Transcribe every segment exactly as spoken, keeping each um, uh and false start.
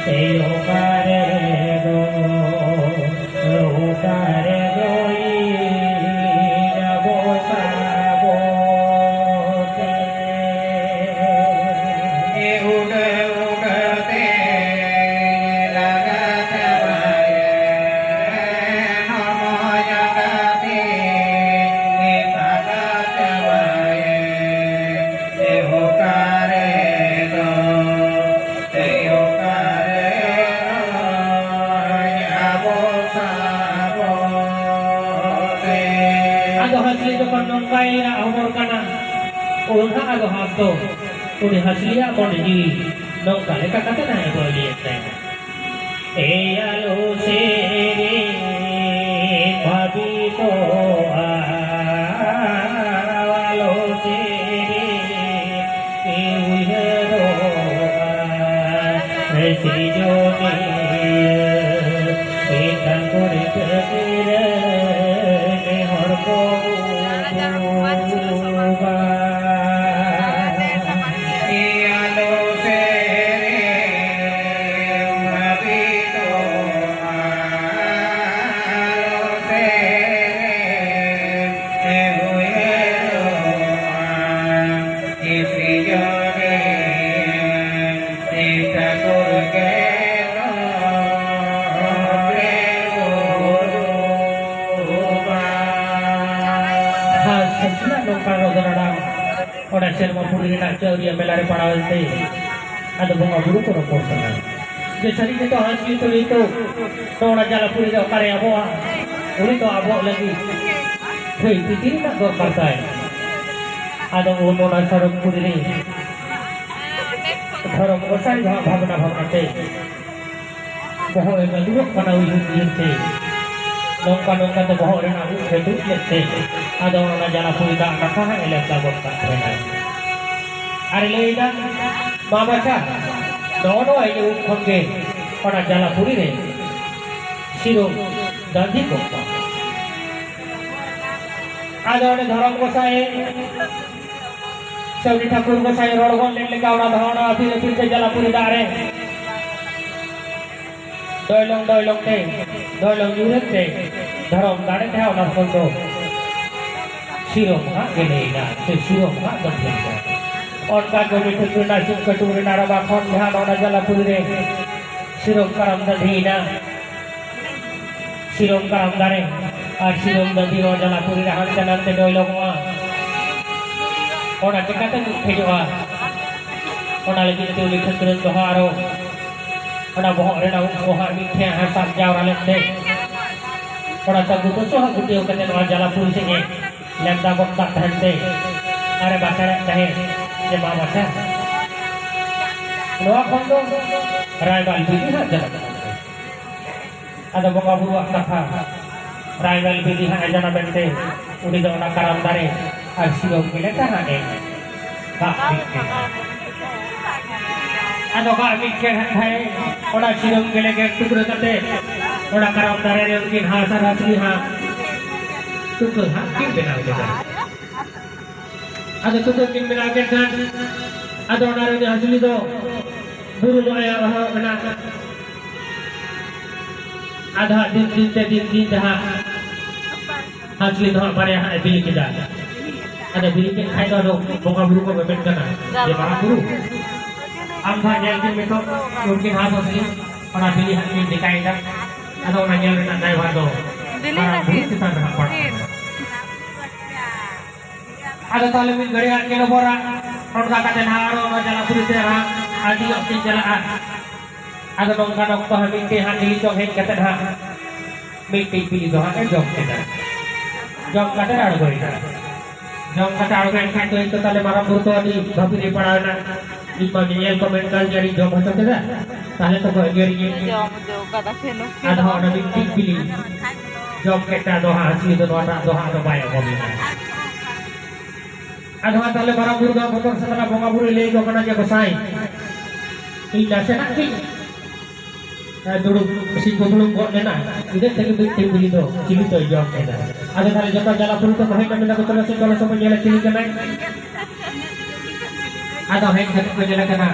ᱮᱭ ᱚᱠᱟᱨᱮ ᱫᱚ, ᱚᱠᱟᱨᱮ ᱫᱚ ᱤᱧ ᱟᱵᱚ ᱥᱟᱵᱚ ᱛᱮ᱾ ᱮ ᱩᱰᱟᱹᱣ ᱩᱰᱟᱹᱣ ᱛᱮ ᱞᱟᱜᱟ ᱪᱟᱵᱟᱭᱮᱱ ᱦᱚᱢᱚ ᱡᱟᱸᱜᱟ ᱛᱮ ᱞᱟᱜᱟ ᱪᱟᱵᱟᱭᱮᱱ᱾ ᱮ ᱚᱠᱟᱨᱮ ᱫᱚ, ᱮ ᱚᱠᱟᱨᱮ ᱫᱚ, ᱟᱵᱚ ᱥᱟᱵᱚ ᱛᱮ᱾ ᱟᱫᱚ ᱦᱟᱸᱥᱞᱤ ᱡᱚᱠᱷᱚᱱ ᱱᱚᱝᱠᱟᱭ ᱨᱟᱜ ᱦᱚᱢᱚᱨ ᱠᱟᱱᱟ, ᱩᱱ ᱦᱟᱸᱜ ᱟᱫᱚ ᱦᱟᱸᱜ ᱫᱚ ᱩᱱᱤ ᱦᱟᱸᱥᱞᱤᱭᱟᱜ ᱢᱚᱱᱮ ᱡᱤᱣᱤ ᱱᱚᱝᱠᱟ ᱞᱮᱠᱟ ᱠᱟᱛᱮ ᱱᱟᱦᱟᱜ ᱮ ᱵᱟᱹᱣᱞᱤᱭᱮᱫ ᱛᱟᱭᱟ᱾ ᱮᱭ ᱟᱞᱚ ᱥᱮᱨᱮᱧ ᱵᱷᱟᱹᱵᱤᱛᱚᱜᱼᱟ, ᱟᱞᱚ ᱥᱮᱨᱮᱧ ᱩᱭᱦᱟᱹᱨᱚᱜᱼᱟ, ᱥᱤᱨᱡᱚᱱᱤᱭᱟᱹ ᱮ ᱴᱷᱟᱹᱠᱩᱨ ᱠᱟᱹᱢᱤ ᱨᱮ ᱱᱮᱦᱚᱨ ᱠᱚ ᱩᱫᱩᱜᱟ᱾ ᱮ ᱟᱞᱚ ᱥᱮᱨᱮᱧ ᱵᱷᱟᱹᱵᱤᱛᱚᱜᱼᱟ, ᱟᱞᱚ ᱥᱮᱨᱮᱧ ᱩᱭᱦᱟᱹᱨᱚᱜᱼᱟ, ᱥᱤᱨᱡᱚᱱᱤᱭᱟᱹ ᱮ ᱴᱷᱟᱹᱠᱩᱨ ᱜᱮ ᱱᱚᱰᱮ ᱩᱨᱩᱢᱟ᱾ ᱟᱨ ᱥᱟᱹᱠᱷᱤᱭᱟᱜ ᱱᱚᱝᱠᱟ ᱨᱚᱲ ᱨᱟᱲᱟᱝ ᱚᱱᱟ ᱥᱮᱨᱢᱟ ᱯᱩᱨᱤ ᱨᱮᱱᱟᱜ ᱪᱟᱹᱣᱨᱤᱭᱟᱹ ᱢᱮᱞᱟ ᱨᱮ ᱯᱟᱲᱟᱣ ᱮᱱᱛᱮ ᱟᱫᱚ ᱵᱚᱸᱜᱟ ᱵᱩᱨᱩ ᱠᱚ ᱨᱚᱯᱚᱲ ᱠᱟᱱᱟ ᱡᱮ ᱥᱟᱹᱨᱤ ᱜᱮᱛᱚ ᱦᱟᱸᱥᱞᱤ ᱛᱚ ᱱᱤᱛᱚᱜ ᱫᱚ ᱚᱱᱟ ᱡᱟᱞᱟᱯᱩᱨᱤ ᱨᱮ ᱚᱠᱟᱨᱮ ᱟᱵᱚᱣᱟ? ᱩᱱᱤ ᱫᱚ ᱟᱵᱚᱣᱟᱜ ᱞᱟᱹᱜᱤᱫ ᱦᱟᱹᱭ ᱯᱤᱛᱤ ᱨᱮᱱᱟᱜ ᱫᱚᱨᱠᱟᱨ ᱛᱟᱭ᱾ ᱟᱫᱚ ᱩᱱ ᱚᱱᱟ ᱥᱚᱲᱚᱠ ᱯᱩᱨᱤ ᱨᱮ ᱫᱷᱚᱨᱚᱢ ᱜᱚᱸᱥᱟᱭ ᱫᱚ ᱦᱟᱸᱜ ᱵᱷᱟᱵᱽᱱᱟ ᱵᱷᱟᱵᱽᱱᱟ ᱛᱮ ᱵᱚᱦᱚᱜ ᱮ ᱜᱟᱹᱫᱩᱨᱚᱜ ᱠᱟᱱᱟ ᱩᱭᱦᱟᱹᱨ ᱩᱭᱦᱟᱹᱨ ᱛᱮ᱾ ᱱᱚᱝᱠᱟ ᱱᱚᱝᱠᱟ ᱛᱮ ᱵᱚᱦᱚᱜ ᱨᱮᱱᱟᱜ ᱩᱵ ᱮ ᱫᱩᱜ ᱞᱮᱫ ᱛᱮ ᱟᱫᱚ ᱚᱱᱟ ᱡᱟᱞᱟᱯᱩᱨᱤ ᱫᱟᱜ ᱠᱟᱴᱟ ᱦᱟᱸᱜ ᱮ ᱞᱮᱯᱫᱟ ᱜᱚᱫ ᱠᱟᱜ ᱛᱟᱦᱮᱱᱟ᱾ ᱟᱨ ᱮ ᱞᱟᱹᱭᱫᱟ, "ᱢᱟ ᱵᱟᱪᱷᱟ, ᱱᱚᱜᱼᱚ ᱱᱚᱣᱟ ᱤᱧᱟᱹᱜ ᱩᱵ ᱠᱷᱚᱱ ᱜᱮ ᱚᱱᱟ ᱡᱟᱞᱟᱯᱩᱨᱤ ᱨᱮ ᱥᱤᱨᱚᱢ ᱫᱟᱸᱫᱷᱤ ᱠᱚᱜ ᱢᱟ᱾" ᱟᱫᱚ ᱚᱸᱰᱮ ᱫᱷᱚᱨᱚᱢ ᱜᱚᱸᱥᱟᱭ ᱥᱮ ᱩᱱᱤ ᱴᱷᱟᱹᱠᱩᱨ ᱜᱚᱸᱥᱟᱭ ᱨᱚᱲ ᱜᱚᱫ ᱞᱮᱫ ᱞᱮᱠᱟ ᱚᱱᱟ ᱫᱚ ᱚᱱᱟ ᱟᱹᱯᱤᱞ ᱟᱹᱯᱤᱞ ᱛᱮ ᱡᱟᱞᱟᱯᱩᱨᱤ ᱫᱟᱜ ᱨᱮ ᱰᱚᱭᱞᱚᱝ ᱰᱚᱭᱞᱚᱝ ᱛᱮ, ᱰᱚᱭᱞᱚᱝ ᱧᱩᱨᱮᱱ ᱛᱮ, ᱫᱷᱚᱨᱚᱢ ᱫᱟᱲᱮ ᱛᱮ ᱚᱱᱟ ᱠᱷᱚᱱ ᱫᱚ ᱥᱤᱨᱚᱢ ᱦᱟᱸᱜ ᱜᱮᱞᱮᱭᱮᱱᱟ, ᱥᱮ ᱥᱤᱨᱚᱢ ᱦᱟᱸᱜ ᱫᱚ ᱰᱷᱮᱨ ᱮᱱᱟ᱾ ᱚᱱᱠᱟ ᱜᱮ ᱢᱤᱫᱴᱮᱱ ᱨᱮᱱᱟᱜ ᱥᱤᱢ ᱠᱟᱹᱴᱩᱵ ᱨᱮᱱᱟᱜ ᱨᱟᱵᱟ ᱠᱷᱚᱱ ᱡᱟᱦᱟᱸ ᱱᱚᱰᱮ ᱡᱟᱞᱟᱯᱩᱨᱤ ᱨᱮ ᱥᱤᱨᱚᱢ ᱠᱟᱨᱟᱢ ᱫᱟᱹᱫᱷᱤᱭᱮᱱᱟ, ᱥᱤᱨᱚᱢ ᱠᱟᱨᱟᱢ ᱫᱟᱨᱮ ᱟᱨ ᱥᱤᱨᱚᱢ ᱫᱟᱹᱫᱷᱤ ᱱᱚᱣᱟ ᱡᱟᱞᱟᱯᱩᱨᱤ ᱨᱮ ᱦᱟᱱᱛᱮ ᱱᱟᱛᱮ ᱰᱚᱭᱞᱚᱜᱚᱜᱼᱟ᱾ ᱚᱱᱟ ᱪᱤᱠᱟᱹᱛᱮ ᱢᱤᱫᱴᱷᱮᱡᱚᱜᱼᱟ? ᱚᱱᱟ ᱞᱟᱹᱜᱤᱫ ᱛᱮ ᱩᱱᱤ ᱴᱷᱟᱹᱠᱨᱟᱹᱱ ᱫᱚ ᱦᱟᱸᱜ ᱟᱨᱚ ᱚᱱᱟ ᱵᱚᱦᱚᱜ ᱨᱮᱱᱟᱜ ᱩᱵ ᱠᱚ ᱦᱟᱸᱜ ᱢᱤᱫ ᱴᱷᱮᱱ ᱦᱟᱸᱜ ᱥᱟᱵ ᱡᱟᱣᱨᱟ ᱞᱮᱱ ᱛᱮ, ᱚᱱᱟ ᱛᱟᱹᱜᱩ ᱫᱚ ᱥᱚᱦᱚ ᱜᱩᱴᱤᱭᱟᱹᱣ ᱠᱟᱛᱮ ᱱᱚᱣᱟ ᱡᱟᱞᱟᱯᱩᱨᱤ ᱥᱮᱫ ᱮ ᱞᱮᱱᱫᱟ ᱜᱚᱫ ᱠᱟᱜ ᱛᱟᱦᱮᱱ ᱛᱮ, ᱟᱨᱮ ᱵᱟᱠᱷᱮᱲᱮᱫ ᱛᱟᱦᱮᱸᱫ ᱡᱮ, "ᱢᱟ ᱵᱟᱪᱷᱟ, ᱱᱚᱣᱟ ᱠᱷᱚᱱ ᱫᱚ ᱨᱟᱭᱵᱟᱞ ᱵᱤᱞᱤ ᱦᱟᱸᱜ ᱡᱟᱱᱟᱢᱚᱜ ᱠᱟᱱᱟ᱾" ᱟᱫᱚ ᱵᱚᱸᱜᱟ ᱵᱩᱨᱩᱣᱟᱜ ᱠᱟᱛᱷᱟ, ᱨᱟᱭᱵᱟᱞ ᱵᱤᱞᱤ ᱦᱟᱸᱜ ᱮ ᱡᱟᱱᱟᱢᱮᱱ ᱛᱮ, ᱩᱱᱤ ᱫᱚ ᱚᱱᱟ ᱠᱟᱨᱟᱢ ᱫᱟᱨᱮ ᱟᱨ ᱥᱤᱨᱚᱢ ᱜᱮᱞᱮ ᱛᱟᱦᱮᱸ ᱮ ᱫᱟᱜ ᱢᱤᱫ ᱠᱮᱫᱟ᱾ ᱟᱫᱚ ᱫᱟᱜ ᱢᱤᱫ ᱠᱮᱫ ᱠᱷᱟᱡ, ᱚᱱᱟ ᱥᱤᱨᱚᱢ ᱜᱮᱞᱮ ᱜᱮᱫ ᱴᱩᱠᱨᱟᱹ ᱠᱟᱛᱮ, ᱚᱱᱟ ᱠᱟᱨᱟᱢ ᱫᱟᱨᱮ ᱨᱮ ᱩᱱᱠᱤᱱ ᱦᱟᱸᱥ ᱟᱨ ᱦᱟᱸᱥᱞᱤ ᱦᱟᱸᱜ ᱛᱩᱠᱟᱹ ᱦᱟᱸᱜ ᱠᱤᱱ ᱵᱮᱱᱟᱣ ᱠᱮᱫᱟ᱾ ᱟᱫᱚ ᱛᱩᱠᱟᱹ ᱠᱤᱱ ᱵᱮᱱᱟᱣ ᱠᱮᱫ ᱠᱷᱟᱱ, ᱟᱫᱚ ᱚᱱᱟ ᱨᱮ ᱩᱱᱤ ᱦᱟᱸᱥᱞᱤ ᱫᱚ ᱵᱩᱨᱩ ᱱᱚᱜᱼᱚᱭ ᱮᱦᱚᱵ ᱮᱱᱟ᱾ ᱟᱫᱚ ᱦᱟᱸᱜ ᱫᱤᱱ ᱫᱤᱱ ᱛᱮ, ᱫᱤᱱ ᱫᱤᱱ ᱛᱮ ᱦᱟᱸᱜ ᱦᱟᱸᱥᱞᱤ ᱫᱚ ᱦᱟᱸᱜ ᱵᱟᱨᱭᱟ ᱦᱟᱸᱜ ᱮ ᱵᱤᱞᱤ ᱠᱮᱫᱟ᱾ ᱟᱫᱚ ᱵᱤᱞᱤ ᱠᱮᱫ ᱠᱷᱟᱡ ᱫᱚ ᱟᱫᱚ ᱵᱚᱸᱜᱟ ᱵᱩᱨᱩ ᱠᱚ ᱢᱮᱢᱮᱱ ᱠᱟᱱᱟ ᱡᱮ, "ᱢᱟᱨᱟᱝ ᱵᱩᱨᱩ, ᱟᱢ ᱫᱚ ᱦᱟᱸᱜ ᱧᱮᱞ ᱠᱤᱱ ᱱᱤᱛᱚᱜ ᱩᱱᱠᱤᱱ ᱦᱟᱸᱥ ᱦᱟᱸᱥᱞᱤ ᱚᱱᱟ ᱵᱤᱞᱤ ᱦᱟᱸᱜ ᱠᱤᱱ ᱰᱮᱠᱟᱭᱮᱫᱟ, ᱟᱫᱚ ᱚᱱᱟ ᱧᱮᱞ ᱨᱮᱱᱟᱜ ᱫᱟᱭᱵᱷᱟᱨ ᱫᱚ ᱵᱤᱞᱤ ᱢᱟᱨᱟᱝ ᱵᱩᱨᱩ ᱛᱟᱹᱠᱤᱱ᱾ ᱪᱮᱛᱟᱱ ᱨᱮ ᱦᱟᱸᱜ ᱯᱟᱲᱟᱜ ᱠᱟᱱᱟ᱾" ᱟᱫᱚ ᱛᱟᱦᱞᱮ ᱢᱤᱫ ᱜᱷᱟᱹᱲᱤ ᱦᱟᱸᱜ ᱠᱤᱱ ᱚᱵᱚᱨᱟ, ᱚᱱᱠᱟ ᱠᱟᱛᱮ ᱦᱟᱸᱜ ᱟᱨᱚ ᱚᱱᱟ ᱡᱟᱞᱟᱯᱩᱨᱤ ᱛᱮ ᱦᱟᱸᱜ ᱟᱹᱰᱤ ᱚᱠᱛᱮ ᱪᱟᱞᱟᱜᱼᱟ᱾ ᱟᱫᱚ ᱱᱚᱝᱠᱟᱱ ᱚᱠᱛᱚ ᱦᱟᱸᱜ ᱢᱤᱫᱴᱮᱡ ᱦᱟᱸᱜ ᱦᱤᱞᱤ ᱪᱚᱝ ᱦᱮᱡ ᱠᱟᱛᱮ ᱦᱟᱸᱜ ᱢᱤᱫᱴᱤᱡ ᱵᱤᱞᱤ ᱫᱚ ᱦᱟᱸᱜ ᱮ ᱡᱚᱢ ᱠᱮᱫᱟ᱾ ᱡᱚᱢ ᱠᱟᱛᱮ ᱟᱬᱜᱚᱭᱮᱱᱟ᱾ ᱡᱚᱢ ᱠᱟᱛᱮ ᱟᱬᱜᱚᱭᱮᱱ ᱠᱷᱟᱡ ᱫᱚ ᱤᱧ ᱫᱚ ᱛᱟᱦᱞᱮ ᱢᱟᱨᱟᱝ ᱵᱩᱨᱩ ᱫᱚ ᱟᱹᱰᱤ ᱵᱷᱟᱹᱵᱤ ᱨᱮ ᱯᱟᱲᱟᱣ ᱮᱱᱟ᱾ ᱤᱧ ᱢᱟ ᱧᱮᱧᱮᱞ ᱠᱚ ᱢᱮᱱ ᱠᱟᱱ ᱡᱮ ᱟᱹᱰᱤᱧ ᱡᱚᱢ ᱦᱚᱪᱚ ᱠᱮᱫᱟ, ᱛᱟᱦᱞᱮ ᱛᱚᱠᱚ ᱮᱜᱮᱨᱤᱧᱟᱹ᱾ ᱡᱚᱢ ᱦᱚᱪᱚ ᱠᱟᱫᱟ ᱥᱮ ᱱᱩᱠᱤᱱ ᱟᱫᱚ ᱫᱚ᱾ ᱚᱱᱟ ᱢᱤᱫᱴᱤᱡ ᱵᱤᱞᱤ ᱡᱚᱢ ᱠᱮᱫ ᱛᱮ ᱟᱫᱚ ᱦᱟᱸᱜ ᱦᱟᱹᱥᱩᱭᱮ ᱫᱚ ᱱᱚᱣᱟᱴᱟᱜ ᱫᱚ ᱦᱟᱸᱜ ᱟᱫᱚ ᱵᱟᱭ ᱚᱢᱚᱱ ᱞᱮᱱᱟ᱾ ᱟᱫᱚ ᱦᱟᱸᱜ ᱛᱟᱦᱞᱮ ᱢᱟᱨᱟᱝ ᱵᱩᱨᱩ ᱫᱚ ᱵᱚᱛᱚᱨ ᱥᱟᱛᱞᱟ ᱵᱚᱸᱜᱟ ᱵᱩᱨᱩᱭ ᱞᱟᱹᱭ ᱟᱠᱚ ᱠᱟᱱᱟ ᱡᱮ, "ᱜᱚᱸᱥᱟᱭ, ᱤᱧ ᱱᱟᱥᱮᱱᱟᱜ ᱜᱤᱧ, ᱮ, ᱫᱩᱲᱩᱵ, ᱥᱤ ᱠᱚ ᱫᱩᱲᱩᱵ ᱜᱚᱫ ᱞᱮᱱᱟ, ᱤᱱᱟᱹ ᱛᱮᱜᱮ ᱢᱤᱫᱴᱮᱱ ᱵᱤᱞᱤ ᱫᱚ ᱪᱤᱞᱤ ᱫᱚᱭ ᱡᱚᱢ ᱠᱮᱫᱟ?" ᱟᱫᱚ ᱛᱟᱦᱞᱮ ᱡᱚᱛᱚ ᱡᱟᱞᱟᱯᱩᱨᱤ ᱠᱚ ᱦᱮᱡ ᱮᱱᱟ, ᱢᱮᱱᱫᱟ ᱠᱚ, "ᱪᱚᱞᱚ ᱥᱮ, ᱪᱚᱞᱚ ᱥᱮ ᱵᱚᱱ ᱧᱮᱞᱟ ᱪᱤᱞᱤ ᱠᱟᱱᱟᱭ?" ᱟᱫᱚ ᱦᱮᱡ ᱠᱟᱛᱮ ᱠᱚ ᱧᱮᱞᱮ ᱠᱟᱱᱟ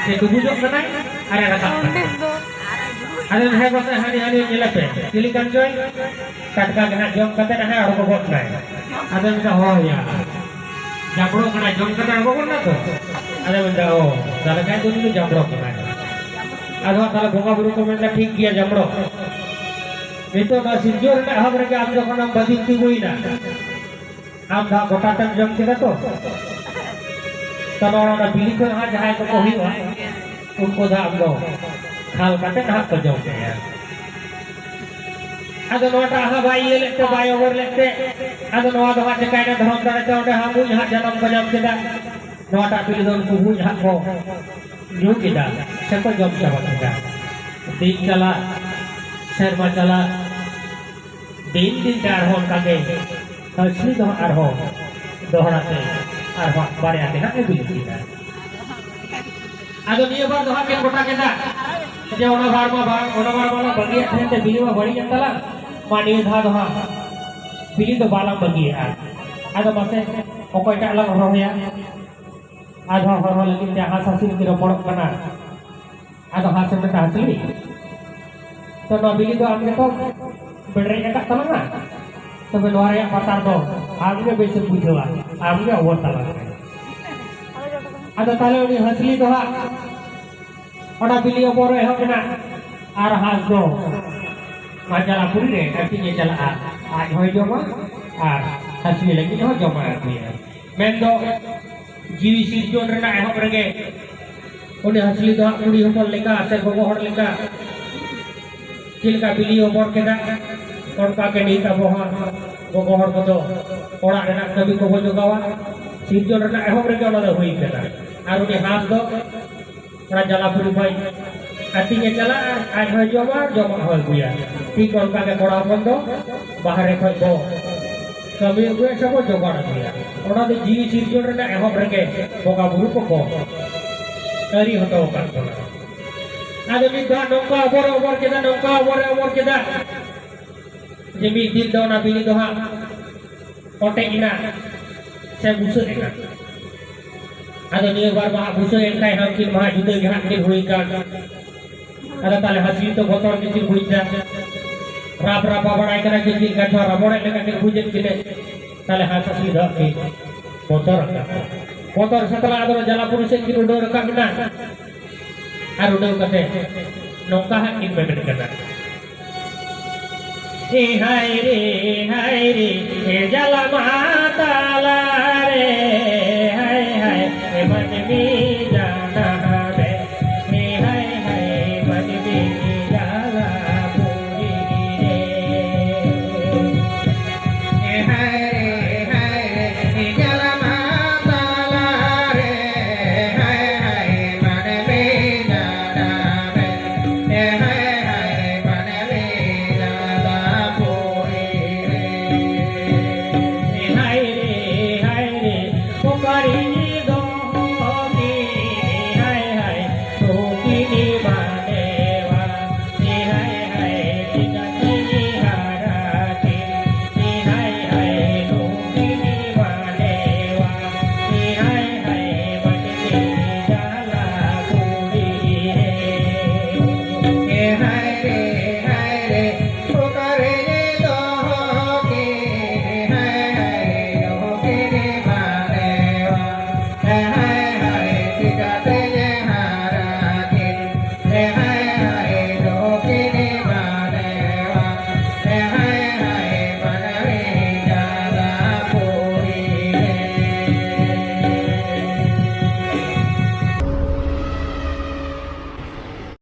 ᱥᱮ ᱰᱩᱵᱩᱡᱚᱜ ᱠᱟᱱᱟᱭ ᱟᱨᱮ ᱨᱟᱠᱟᱵ ᱠᱟᱱᱟ᱾ ᱯᱚᱱᱰᱤᱛ ᱫᱚ᱾ ᱟᱫᱚ ᱦᱮᱸ ᱜᱚᱥᱟᱸᱭ, ᱦᱟᱹᱱᱤ ᱦᱟᱹᱱᱤ ᱧᱮᱞᱮᱯᱮ, ᱪᱤᱞᱤ ᱠᱟᱱ ᱪᱚᱭ? ᱴᱟᱴᱠᱟ ᱜᱮ ᱦᱟᱸᱜ ᱡᱚᱢ ᱠᱟᱛᱮ ᱦᱟᱸᱜ ᱟᱬᱜᱚ ᱜᱚᱫ ᱱᱟᱭ᱾ ᱟᱫᱚ ᱢᱮᱱᱫᱟ, ᱦᱳᱭ ᱭᱟ, ᱡᱟᱢᱵᱽᱲᱳ ᱠᱟᱱᱟᱭ, ᱡᱚᱢ ᱠᱟᱛᱮ ᱟᱬᱜᱚ ᱜᱚᱫ ᱱᱟ ᱛᱚ᱾ ᱟᱫᱚ ᱢᱮᱱᱫᱟ, ᱚ, ᱛᱟᱦᱞᱮ ᱠᱷᱟᱱ ᱫᱚ ᱩᱱᱤ ᱫᱚ ᱡᱟᱢᱵᱽᱲᱳ ᱠᱟᱱᱟᱭ᱾ ᱟᱫᱚ ᱦᱟᱸᱜ ᱛᱟᱦᱞᱮ ᱵᱚᱸᱜᱟ ᱵᱩᱨᱩ ᱠᱚ ᱢᱮᱱᱫᱟ, ᱴᱷᱤᱠ ᱜᱮᱭᱟ ᱡᱟᱢᱵᱽᱲᱳ, ᱱᱤᱛᱚᱜ ᱱᱚᱣᱟ ᱥᱤᱨᱡᱚᱱ ᱨᱮᱱᱟᱜ ᱮᱦᱚᱵ ᱨᱮᱜᱮ ᱟᱢ ᱡᱚᱠᱷᱚᱱᱮᱢ ᱵᱟᱹᱫᱤᱢ ᱛᱤᱸᱜᱩᱭᱮᱱᱟ, ᱟᱢ ᱫᱚ ᱦᱟᱸᱜ ᱜᱚᱴᱟ ᱛᱮᱢ ᱡᱚᱢ ᱠᱮᱫᱟ ᱛᱚ᱾ ᱛᱟᱦᱞᱮ ᱚᱱᱟ ᱵᱤᱞᱤ ᱠᱷᱚᱱ ᱦᱟᱸᱜ ᱡᱟᱦᱟᱸᱭ ᱠᱚᱠᱚ ᱦᱩᱭᱩᱜᱼᱟ, ᱩᱱᱠᱩ ᱫᱚ ᱟᱢ ᱫᱚ ᱠᱷᱟᱞ ᱠᱟᱛᱮ ᱦᱟᱸᱜ ᱠᱚ ᱡᱚᱢ ᱢᱮᱭᱟ᱾ ᱟᱫᱚ ᱱᱚᱣᱟᱴᱟᱜ ᱦᱟᱸᱜ ᱵᱟᱭ ᱤᱭᱟᱹ ᱞᱮᱫ ᱛᱮ, ᱵᱟᱭ ᱚᱵᱚᱨ ᱞᱮᱫ ᱛᱮ, ᱟᱫᱚ ᱱᱚᱣᱟ ᱫᱚ ᱦᱟᱸᱜ ᱪᱤᱠᱟᱭᱱᱟ, ᱫᱷᱚᱨᱚᱢ ᱫᱟᱲᱮ ᱛᱮ ᱚᱸᱰᱮ ᱦᱟᱸᱜ ᱢᱩᱸᱡ ᱦᱟᱸᱜ ᱡᱟᱱᱟᱢ ᱠᱚ ᱧᱟᱢ ᱠᱮᱫᱟ᱾ ᱱᱚᱣᱟᱴᱟᱜ ᱵᱤᱞᱤ ᱫᱚ ᱩᱱᱠᱩ ᱢᱩᱸᱡ ᱦᱟᱸᱜ ᱠᱚ ᱧᱩ ᱠᱮᱫᱟ, ᱥᱮᱠᱚ ᱡᱚᱢ ᱪᱟᱵᱟ ᱠᱮᱫᱟ᱾ ᱫᱤᱱ ᱪᱟᱞᱟᱜ, ᱥᱮᱨᱢᱟ ᱪᱟᱞᱟᱜ, ᱫᱤᱱ ᱫᱤᱱ ᱛᱮ ᱟᱨᱦᱚᱸ ᱚᱱᱠᱟ ᱜᱮ ᱦᱟᱹᱥᱞᱤ ᱫᱚ ᱟᱨᱦᱚᱸ ᱫᱚᱦᱲᱟ ᱛᱮ ᱟᱨᱦᱚᱸ ᱵᱟᱨᱭᱟ ᱛᱮ ᱦᱟᱸᱜ ᱮ ᱵᱤᱞᱤ ᱠᱮᱫᱟ᱾ ᱟᱫᱚ ᱱᱤᱭᱟᱹ ᱵᱟᱨ ᱫᱚ ᱦᱟᱸᱜ ᱠᱤᱱ ᱜᱚᱴᱟ ᱠᱮᱫᱟ ᱡᱮ ᱚᱱᱟ ᱵᱟᱨ ᱢᱟ ᱵᱟᱝ, ᱚᱱᱟ ᱵᱟᱨ ᱢᱟ ᱞᱟᱝ ᱵᱟᱹᱜᱤᱭᱟᱜ ᱛᱟᱦᱮᱸ ᱛᱮ ᱵᱤᱞᱤ ᱢᱟ ᱵᱟᱹᱲᱤᱡ ᱮᱱ ᱛᱟᱞᱟᱝ, ᱢᱟ ᱱᱤᱭᱟᱹ ᱫᱷᱟᱣ ᱫᱚ ᱦᱟᱸᱜ ᱵᱤᱞᱤ ᱫᱚ ᱵᱟᱞᱟᱝ ᱵᱟᱹᱜᱤᱭᱟᱜᱼᱟ᱾ ᱟᱫᱚ ᱢᱟᱥᱮ ᱚᱠᱚᱭᱴᱟᱜ ᱞᱟᱝ ᱦᱚᱨᱦᱚᱭᱟ? ᱟᱫᱚ ᱦᱚᱨᱦᱚ ᱞᱟᱹᱜᱤᱫ ᱛᱮ ᱦᱟᱸᱥ ᱦᱟᱸᱥᱞᱤ ᱠᱤᱱ ᱨᱚᱯᱚᱲᱚᱜ ᱠᱟᱱᱟ᱾ ᱟᱫᱚ ᱦᱟᱸᱥ ᱮ ᱢᱮᱛᱟ, ᱦᱟᱸᱥᱞᱤ, ᱛᱚ ᱱᱚᱣᱟ ᱵᱤᱞᱤ ᱫᱚ ᱟᱢ ᱜᱮᱛᱚ ᱵᱮᱲᱨᱮᱡ ᱟᱠᱟᱫ ᱛᱟᱞᱟᱝᱟ, ᱛᱚᱵᱮ ᱱᱚᱣᱟ ᱨᱮᱭᱟᱜ ᱯᱟᱛᱟᱨ ᱫᱚ ᱟᱢ ᱜᱮ ᱵᱮᱥᱮᱢ ᱵᱩᱡᱷᱟᱹᱣᱟ, ᱟᱢ ᱜᱮ ᱚᱵᱚᱨ ᱛᱟᱞᱟᱝ ᱢᱮ᱾ ᱟᱫᱚ ᱛᱟᱦᱞᱮ ᱩᱱᱤ ᱦᱟᱸᱥᱞᱤ ᱫᱚ ᱦᱟᱸᱜ ᱚᱱᱟ ᱵᱤᱞᱤ ᱚᱵᱚᱨ ᱮᱦᱚᱵ ᱮᱱᱟ, ᱟᱨ ᱦᱟᱸᱥ ᱫᱚ ᱢᱟᱡᱟᱞᱟ ᱯᱩᱨᱤ ᱨᱮ ᱟᱹᱛᱤᱧᱮ ᱪᱟᱞᱟᱜᱼᱟ, ᱟᱡ ᱦᱚᱸᱭ ᱡᱚᱢᱟ ᱟᱨ ᱦᱟᱸᱥᱞᱤ ᱞᱟᱹᱜᱤᱫ ᱦᱚᱸ ᱡᱚᱢᱟᱜ ᱮ ᱟᱹᱜᱩᱭᱟ᱾ ᱢᱮᱱᱫᱚ ᱡᱤᱣᱤ ᱥᱤᱨᱡᱚᱱ ᱨᱮᱱᱟᱜ ᱮᱦᱚᱵ ᱨᱮᱜᱮ ᱩᱱᱤ ᱦᱟᱸᱥᱞᱤ ᱫᱚ ᱦᱟᱸᱜ ᱠᱩᱲᱤ ᱦᱚᱯᱚᱱ ᱞᱮᱠᱟ ᱥᱮ ᱜᱚᱜᱚ ᱦᱚᱲ ᱞᱮᱠᱟ ᱪᱮᱫ ᱞᱮᱠᱟ ᱵᱤᱞᱤ ᱚᱵᱚᱨ ᱠᱮᱫᱟ, ᱚᱱᱠᱟ ᱜᱮ ᱱᱤᱛ ᱟᱵᱚ ᱦᱚᱸ ᱜᱚᱜᱚ ᱦᱚᱲ ᱠᱚᱫᱚ ᱚᱲᱟᱜ ᱨᱮᱱᱟᱜ ᱠᱟᱹᱢᱤ ᱠᱚᱵᱚ ᱡᱚᱜᱟᱣᱟ᱾ ᱥᱤᱨᱡᱚᱱ ᱨᱮᱱᱟᱜ ᱮᱦᱚᱵ ᱨᱮᱜᱮ ᱚᱱᱟ ᱫᱚ ᱦᱩᱭ ᱠᱟᱱᱟ᱾ ᱟᱨ ᱩᱱᱤ ᱦᱟᱸᱥ ᱫᱚ ᱚᱱᱟ ᱡᱟᱞᱟᱯᱩᱨᱤ ᱠᱷᱚᱱ ᱟᱹᱛᱤᱧᱮ ᱪᱟᱞᱟᱜᱼᱟ, ᱟᱡ ᱦᱚᱸᱭ ᱡᱚᱢᱟ, ᱡᱚᱢᱟᱜ ᱦᱚᱸᱭ ᱟᱹᱜᱩᱭᱟ᱾ ᱴᱷᱤᱠ ᱚᱱᱠᱟ ᱜᱮ ᱠᱚᱲᱟ ᱦᱚᱯᱚᱱ ᱫᱚ ᱵᱟᱦᱨᱮ ᱠᱷᱚᱱ ᱵᱚ ᱠᱟᱹᱢᱤ ᱟᱹᱜᱩᱭᱟ ᱥᱮ ᱵᱚ ᱡᱚᱜᱟᱲ ᱟᱹᱜᱩᱭᱟ᱾ ᱚᱱᱟ ᱫᱚ ᱡᱤᱣᱤ ᱥᱤᱨᱡᱚᱱ ᱨᱮᱱᱟᱜ ᱮᱦᱚᱵ ᱨᱮᱜᱮ ᱵᱚᱸᱜᱟ ᱵᱩᱨᱩ ᱠᱚᱠᱚ ᱟᱹᱨᱤ ᱦᱚᱴᱚ ᱟᱠᱟᱫ ᱵᱚᱱᱟ᱾ ᱟᱫᱚ ᱢᱤᱫ ᱫᱷᱟᱣ ᱱᱚᱝᱠᱟ ᱚᱵᱚᱨ ᱮ ᱚᱵᱚᱨ ᱠᱮᱫᱟ, ᱱᱚᱝᱠᱟ ᱚᱵᱚᱨ ᱮ ᱚᱵᱚᱨ ᱠᱮᱫᱟ ᱡᱮ ᱢᱤᱫ ᱫᱤᱱ ᱫᱚ ᱚᱱᱟ ᱵᱤᱞᱤ ᱫᱚ ᱦᱟᱸᱜ ᱚᱴᱮᱡ ᱮᱱᱟ ᱥᱮ ᱵᱩᱥᱟᱹᱜ ᱮᱱᱟ᱾ ᱟᱫᱚ ᱱᱤᱭᱟᱹ ᱵᱟᱨ ᱢᱟ ᱦᱟᱸᱜ ᱵᱩᱥᱟᱹᱜ ᱮᱱ ᱠᱷᱟᱡ ᱦᱟᱸᱜ ᱩᱱᱠᱤᱱ ᱢᱟ ᱦᱟᱸᱜ ᱡᱩᱫᱟᱹ ᱜᱮ ᱦᱟᱸᱜ ᱠᱤᱱ ᱦᱩᱭ ᱠᱟᱱ᱾ ᱟᱫᱚ ᱛᱟᱦᱞᱮ ᱦᱟᱹᱥᱞᱤ ᱫᱚ ᱵᱚᱛᱚᱨ ᱜᱮᱠᱤᱱ ᱵᱩᱡᱽ ᱮᱫᱟ᱾ ᱨᱟᱯ ᱨᱟᱯᱟ ᱵᱟᱲᱟᱭ ᱠᱟᱱᱟ ᱠᱤᱱ, ᱪᱮᱫ ᱞᱮᱠᱟ ᱪᱚ ᱨᱟᱵᱚᱲᱮᱫ ᱞᱮᱠᱟ ᱠᱤᱱ ᱵᱩᱡᱮᱫ ᱠᱤᱱᱟᱹ᱾ ᱛᱟᱦᱞᱮ ᱦᱟᱸᱥ ᱦᱟᱹᱥᱞᱤ ᱫᱚ ᱠᱤᱱ ᱵᱚᱛᱚᱨ ᱟᱠᱟᱱᱟ᱾ ᱵᱚᱛᱚᱨ ᱥᱟᱛᱞᱟ ᱟᱫᱚ ᱡᱟᱞᱟᱯᱩᱨᱤ ᱥᱮᱫ ᱠᱤᱱ ᱩᱰᱟᱹᱣ ᱨᱟᱠᱟᱵ ᱮᱱᱟ᱾ ᱟᱨ ᱩᱰᱟᱹᱣ ᱠᱟᱛᱮ ᱱᱚᱝᱠᱟ ᱦᱟᱸᱜ ᱠᱤᱱ ᱢᱮᱢᱮᱱ ᱠᱟᱱᱟ, "ᱮ ᱦᱟᱭ ᱨᱮ, ᱦᱟᱭ ᱨᱮ, ᱮ ᱡᱟᱞᱟ ᱢᱟ ᱛᱟᱞᱟ ᱨᱮ,